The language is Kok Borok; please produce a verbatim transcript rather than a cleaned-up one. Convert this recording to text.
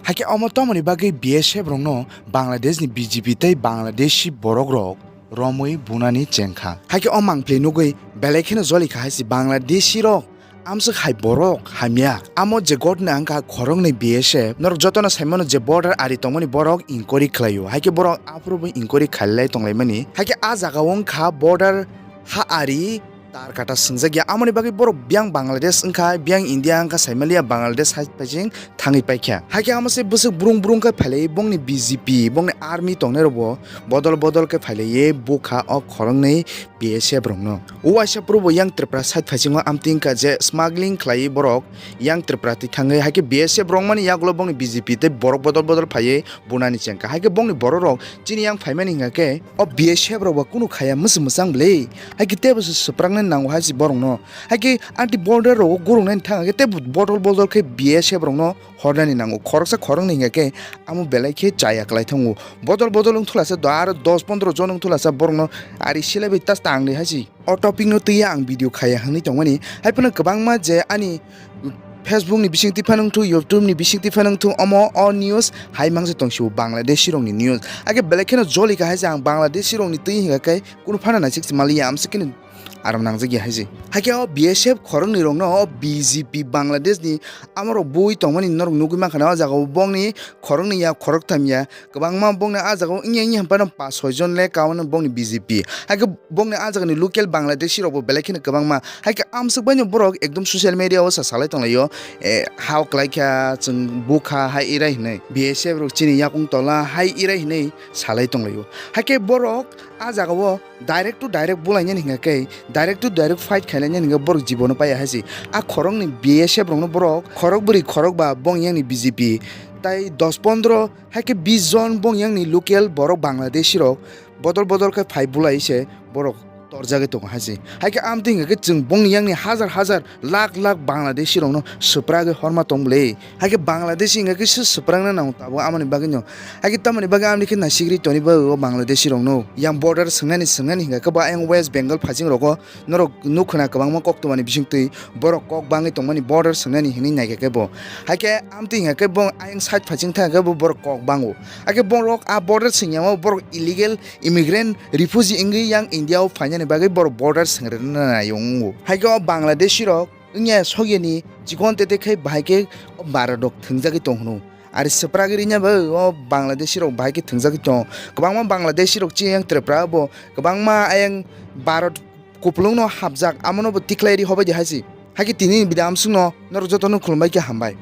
Haikhe omo tomoni bagwi B S F rokno Bangladesh ni B J P tei Bangladeshi borok rok romwi bunani chengkha. Haikhe o mangpli nugwi belai kheno jolikha hai se Bangladeshi rok amswk hai borok hamya. Amo je gotna wngkha khoroknwi B S F, norok jotono saimano je border ari tongmani borok inquiry khlaio. Haikhe borok aphuru bo inquiry khailai tonglaimani. Haikhe a jaga o wngkha border ha ari tar kata swngjak ya. Amoni bagwi borok biyang Bangladesh wngkha, biyang India wngkha, saimaliya Bangladesh hai paising thangwi paikha. Haikhe amo se bwswk brung brung khe phailai bongni B J P, bongni army tongnai rokbo bodol bodol khe phailaiye bukha o khoroknwi B S F rokno. O waisa phurubo yang Tripura side phaisingo amtwi wngkha je smuggling khlaiwi borok yang Tripura twi thangwi, haikhe B S F rok mani yagulo bongni B J P tei borok bodol bodol phaiwi bunani chengkha. Haikhe bongni borok rok chini yang phaimani hingkha khe o B S F rok bo kunu khaya mwswk mwchang bwle. Haikhe teibo se swpraknani nango hai se borokno. Haikhe anti border rogo guruknani thang khe teibo bodol bodol khe B S F rokno hornani nango. Khoroksa khoroknwi hingkha khe amo belai khe chaya kwlai thango. Bodol bodol wng thulasa do aro dos pondro jon wng thulasa borokno ari silaibai tas tangdi hai se. O topic no twiya ang video khaya hwnwi tongmani. Haiphano kwbangma je ani Facebook ni bisingtwi phano wngthu, YouTube ni bisingtwi phano wngthu, omo o news hai mangsa tongsio Bangladeshi rokni news. Haikhe belai kheno jolikha hai se ang Bangladeshi rokni twi hingkha khe kunu phano naisik se maliya amswk kheno aram nangjak ya hai se. Haikhe o B S F khoroknwi rokno o B J P Bangladesh ni amorok bui tongmani norok nugwi mankha na o jaga o bongni khoroknwi ya khoroktham ya kwbangma bongni ah jaga o wngya wngya hinphano pas soi jon le kawan bongni B J P. Haikhe bongni ah jagani local Bangladeshi rokbo belai kheno kwbangma. Haikhe amswk baino borok ekdom social media o sa salai tonglaio, eh, hao kwlaikha, chwng bukha hai irai hinwi, B S F rok chini yakung tola hai irai hinwi salai tonglaio. Haikhe borok ah jaga o direct to direct bulainani hingkha khe, direct to direct fight khailainani hingkha borok jibono paiya hai se. Ah khoroknwi B S F rokno borok khorok bwrwi khorok ba bong yakni B J P tai dos pondro haikhe bis jon bong yakni local borok Bangladeshi rok bodol bodol khe phai bulai se borok torjagwi tongo hai se. Haikhe amtwi hingkha khe chwng bongni yakni hajar hajar lakh lakh Bangladeshi rokno swpragwi horma tong bwle. Haikhe Bangladeshi hingkha khe se swprangna nango tabuk amoni bagwino. Haikhe tamoni bagwi amni khe naisigri toni bagwi o Bangladeshi rokno yang border swngnani swngnani hingkha khe bo ayang West Bengal phasing rogo norok nukhwna kwbangma koktwmani bisingtwi borok kok bangwi tongmani border swngnani hinwi naikha khe bo. Haikhe amtwi hingkha khe bo ayang side phasing thangkha khe bo borok kok bango. Haikhe borok a border swngyamo borok illegal immigrant refugee wngwi yang India o phainani bagwi borok border swngrwna nai wngo. Haikhe o Bangladeshi rok wngya sokyani chikon tete khai bahai khe Bharat rok thwngjagwi tong hwno. Ari swpragwi rwnya bo o Bangladeshi rok bahai khe thwngjagwi tong. Kwbangma Bangladeshi rok chini yang Tripura bo kwbangma ayang Bharat kupulungno hapjak, amono bo tikhlai ri hobai di hai se. Haikhe tini ni video amsukno norok jotono khulumbai khe hambai.